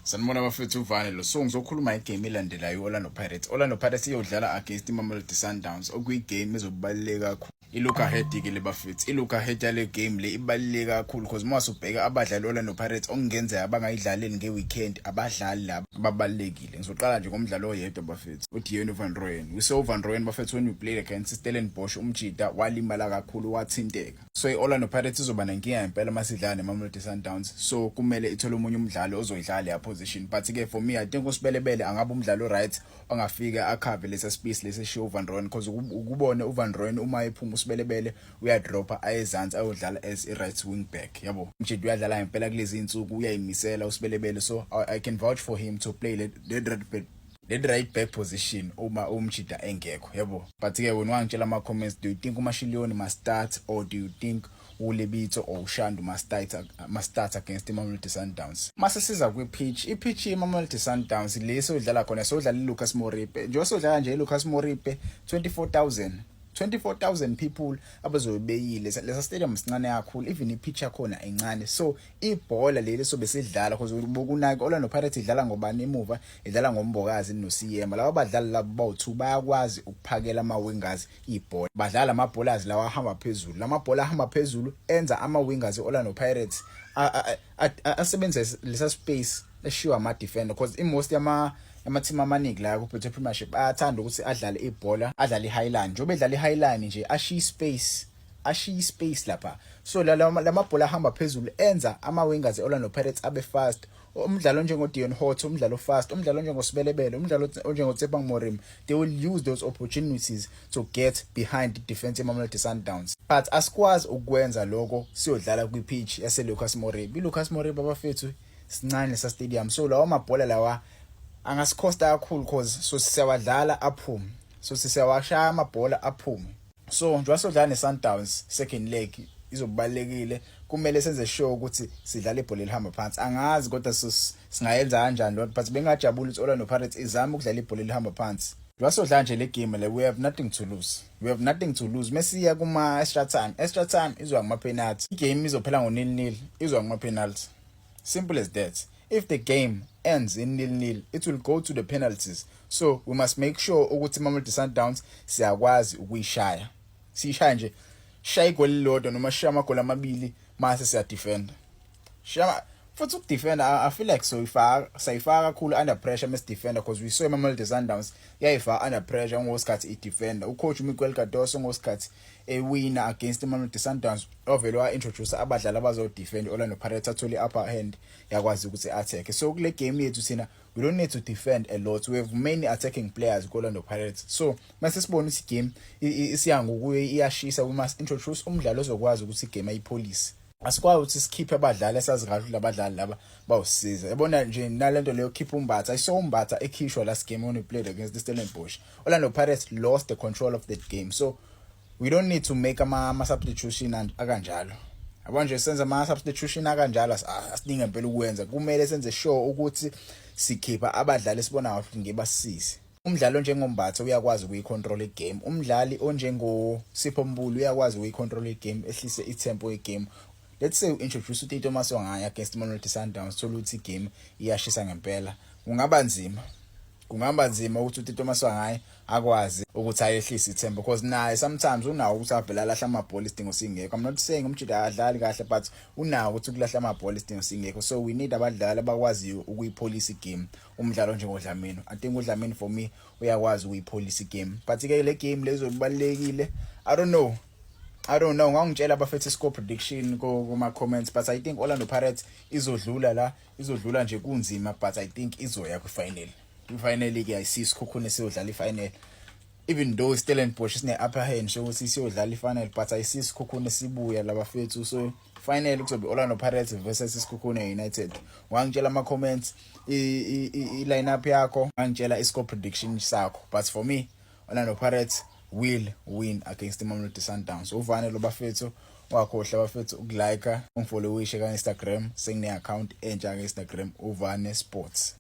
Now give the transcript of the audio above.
Sanibona bafethu, uvane lo. So ngizokhuluma igame elandelayo, i-Orlando Pirates. Orlando Pirates iyodlala against iMamelodi Sundowns, okuyigame ezobaluleka kakhulu. I-look ahead-ke le bafethu, i-look ahead yale game le ibaluleke kakhulu because uma usubheka abadlali Orlando Pirates okungenzeka abangayidlaleli nge-weekend, abadlali laba ababalulekile. Ngizoqala nje ngomdlalo oyedwa bafethu, uDeano van Rooyen. We saw Van Rooyen bafethu when we played against Stellenbosch, umjida walimala kakhulu, wathinteka. So i-Orlando Pirates izoba nenkinga ngempela uma sidlala neMamelodi Sundowns, so kumele ithole omunye umdlali ozoyidlala leya position. But-ke for me, I think uSibelebele angabe umdlalo right ongafika akhave lesa space lesi eshiwo uVan Rooyen, because ukubone uVan Rooyen uma ephuma, uSibelebele uyadropa ayezansi ayodlala as i-right wing back, yabo. Umjidi uyadlala ngempela kulezi insuku, uyayimisela uSibelebele, so I can vouch for him to play le right back position uma umjida engekho, yabo. But ke wena wangitshela ama comments, do you think uMashiliyoni must start or do you think uLebitso or uShandu must start against iMamelodi Sundowns? Mase siza kwi-pitch, i-pitch yeMamelodi Sundowns le sodlala khona, sodlala iLucas Moripe. Njengoba sodlala nje iLucas Moripe, 24,000 people abazobe beyile. Lesa stadium sincane kakhulu, even i-pitch yakhona encane, so ibhola leli sobe sidlala, because bokunaka Orlando Pirates idlala ngobani emuva? Idlala ngoMbokazi noSiyema. Laba badlali labo bawu2 bayakwazi ukuphakela ama wingers ibhola, badlala amabhola lawa ahamba phezulu. Lamabhola ahamba phezulu enza ama wingers Orlando Pirates asebenzise lesa space eshiwa ama defender, because i-most yama team amaningi la ku-Betway Premiership ayathanda ukuthi adlale ibhola, adlale i-highline. Njengoba edlala i-highline nje, ashiye space lapha, so lamabhola ahamba phezulu enza ama wingers e-Orlando Pirates abe fast. Umdlalo njengo-Deon Hotto, umdlalo fast, umdlalo njengoSibelebele, umdlalo onjengo-Tshepang Moremi, they will use those opportunities to get behind the defense yeMamelodi Sundowns. But asikwazi ukwenza lokho siyodlala kwi-pitch yase-Lucas Moripe. I-Lucas Moripe abafethu sincane lesa stadium, so lawa mabhola lawa angasikhosta kakhulu, cause so siyawadlala aphume, so sisiyawashaya amabhola aphume. So njengoba sodlala ne-Sundowns, second leg izobalekile, kumele senze sure ukuthi sidlala ibhola elihamba phansi. Angazi kodwa singayenza kanjani lokho, but bengajabula ukuthi Orlando Pirates izame ukudlala ibhola elihamba phansi. Njengoba sodlala nje le game le, we have nothing to lose, we have nothing to lose. Mesiya kuma extra time, extra time izwa ngama penalty, igame izophela ngo 0-0, izwa ngama penalty, simple as that. If the game ends in 0-0, it will go to the penalties, so we must make sure ukuthi Mamelodi Sundowns siyakwazi ukuyishaya, siyishaya nje, shaya igoli lilodwa noma shaya amagoli amabili, mase siyadefenda. Shaya futhi ukudefenda, I feel like so ifaka sayifaka kakhulu under pressure mase defender, because we saw Mamelodi Sundowns yayifaka under pressure ngosikhathi i-defender. Ucoach Miguel Cardoso ngosikhathi ewina against iMamelodi Sundowns ovele wa introduce abadlali abazodefend Orlando Pirates, athole upper hand, yakwazi ukuthi attack. So kule game yethu thina we don't need to defend a lot, we have many attacking players ku Orlando Pirates. So mase sibona ukuthi game isiya ngokuye iyashisa, we must introduce umdlalo ozokwazi ukuthi igame ayipholise. Asikwazi ukuthi sikhiphe abadlali esazi kahle ukuthi labadlali laba bawusiza, yabona nje nalento leyo khipha uMbatha. I saw uMbatha ekhishwa last game when we played against the Stellenbosch. Orlando Pirates lost the control of that game, so we don't need to make ama substitution akanjalo, yabo nje. Senza ama substitution akanjalo asiningi ngempela ukwenza. Kumele senze sure ukuthi sikhipha abadlali esibona ukuthi ngebasisize. Umdlali onjengoMbatha uyakwazi ukuyicontrol igame, umdlali onjengo Sipho Mbulu uyakwazi ukuyicontrol igame, ehlise itempo yegame. Let's say introduce uTito Maswanganyi against Mamelodi Sundowns, thola ukuthi igame iyashisa ngempela, kungaba nzima ukuthi uTito Maswanganyi akwazi ukuthi ayehlise itempo, because naye sometimes unawo ukuthi avele alahla amabhola isidingo singekho. I'm not saying umjida akadlali kahle, but unawo ukuthi ukulahla amabhola isidingo singekho. So we need abadlali abakwaziyo ukuyipholisa igame, umdlalo njengoDlamini. I think uDlamini for me uyakwazi ukuyipholisa igame. But ke le game lezo kubalekile, I don't know. Ngangitshela abafethu score prediction kuma comments, but I think Orlando Pirates izodlula la, izodlula nje kunzima, but I think izoya ku final. Ku final ke ayisiso Sekhukhune siyodlala ifinal, even though Stellenbosch sine upper hand sokuthi siyodlala ifinal, but ayisiso Sekhukhune sibuya labafethu. So final kuzobe Orlando Pirates versus Sekhukhune United. Wangitshela ama comments i lineup yakho, wangitshela i score prediction sakho, but for me Orlando Pirates will win against iMamelodi Sundowns. Uvane lo bafethu, ungakhohlwa bafethu ukulike, ungifollowishe ka Instagram, sengine account entsha ka Instagram, Uvane Sports.